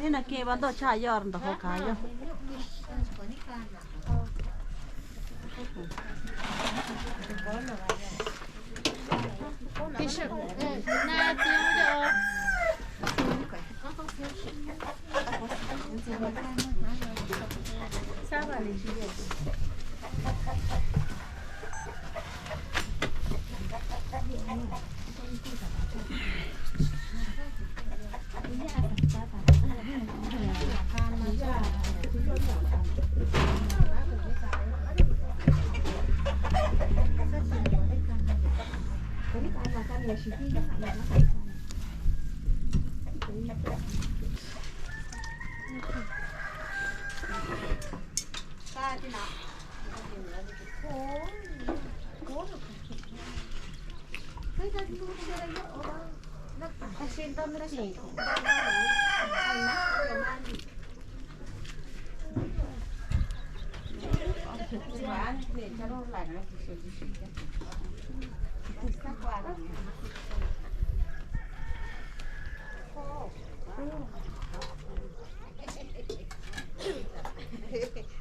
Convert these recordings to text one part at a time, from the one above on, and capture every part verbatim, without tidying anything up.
Ni na kiva ndo cha yo ndo ho ka yo.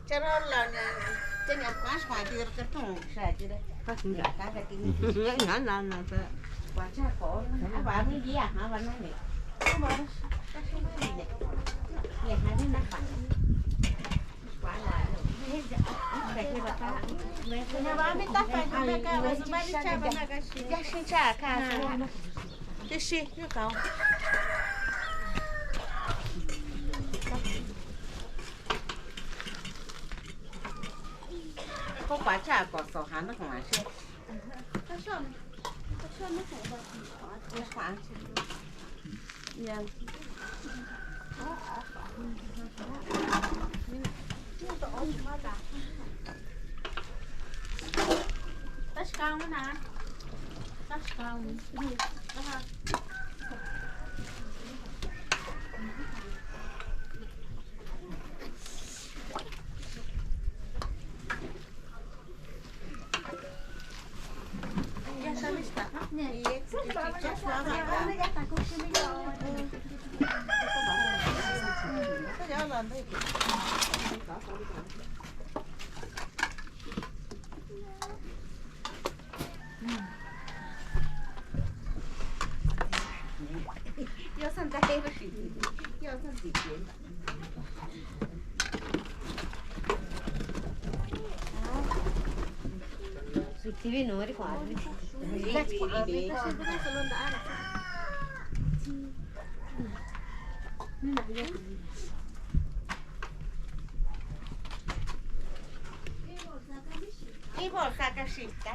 Charo la na, tenia kuas kuan ti ka tu sa ti de. Ka ka ti. Na na na ta. Kuan cha ko. A ba mi dia ha ba na ne. Ko ba. Ka shi ma ni ne. Ye ha ni na pa. Kuan la. Ka shi ba ta. Na ba mi ta pa ni ka ba su ma ni cha ba na ka shi. Ya shi cha ka. Ti shi, yo ka. Ko pa cha ko so ha na ko ma shi. Ivo saka shita.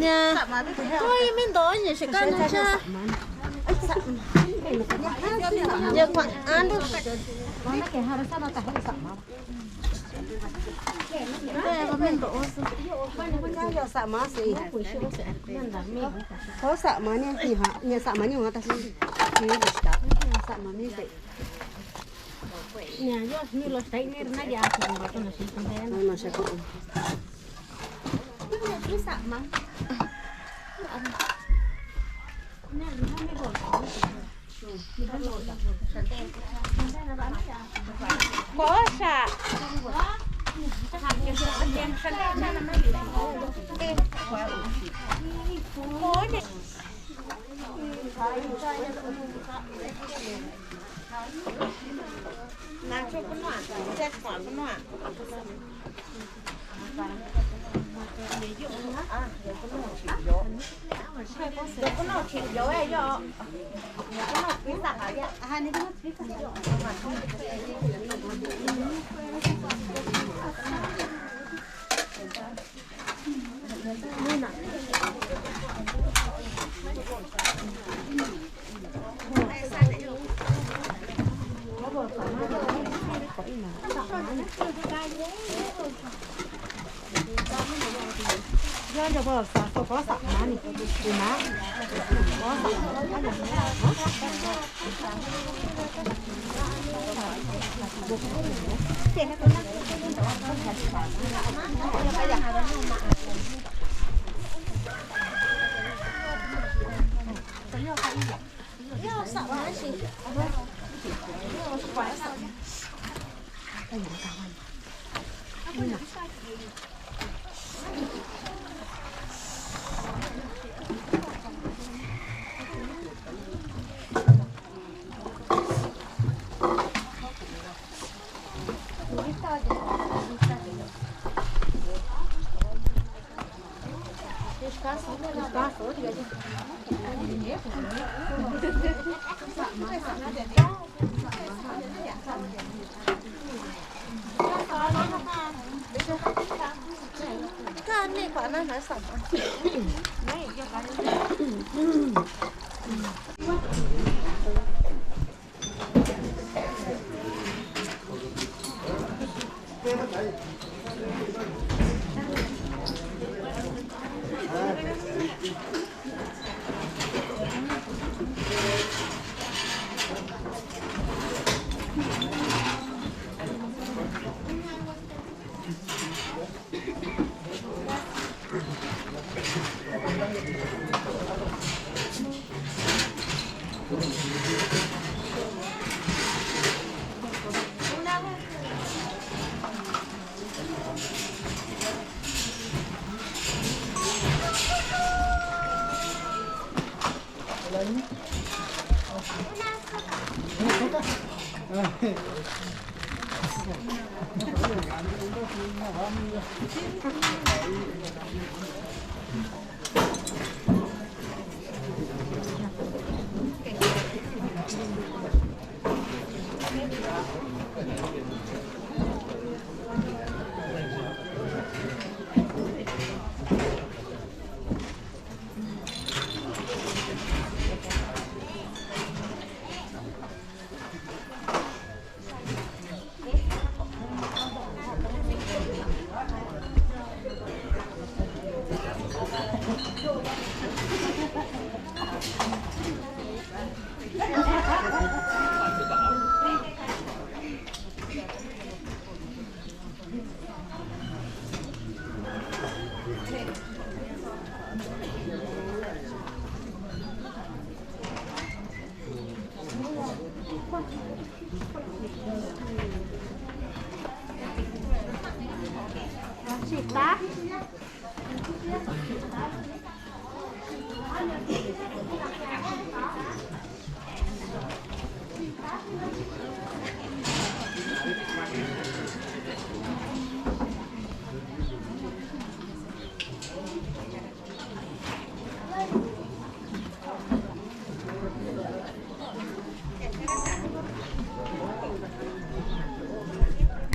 Nya. Oi, mi nto ni xika na cha. Ya kua ando. Ko sa'ama ni, ni ha, ni sa'ama ni ha ta si. Ni lo sta. Sa'ama ni se. Ni yo ni lo sta ni na ya ko ba to na si ko ya. No, no se ko. Ni sa'ama. Ni na me ko.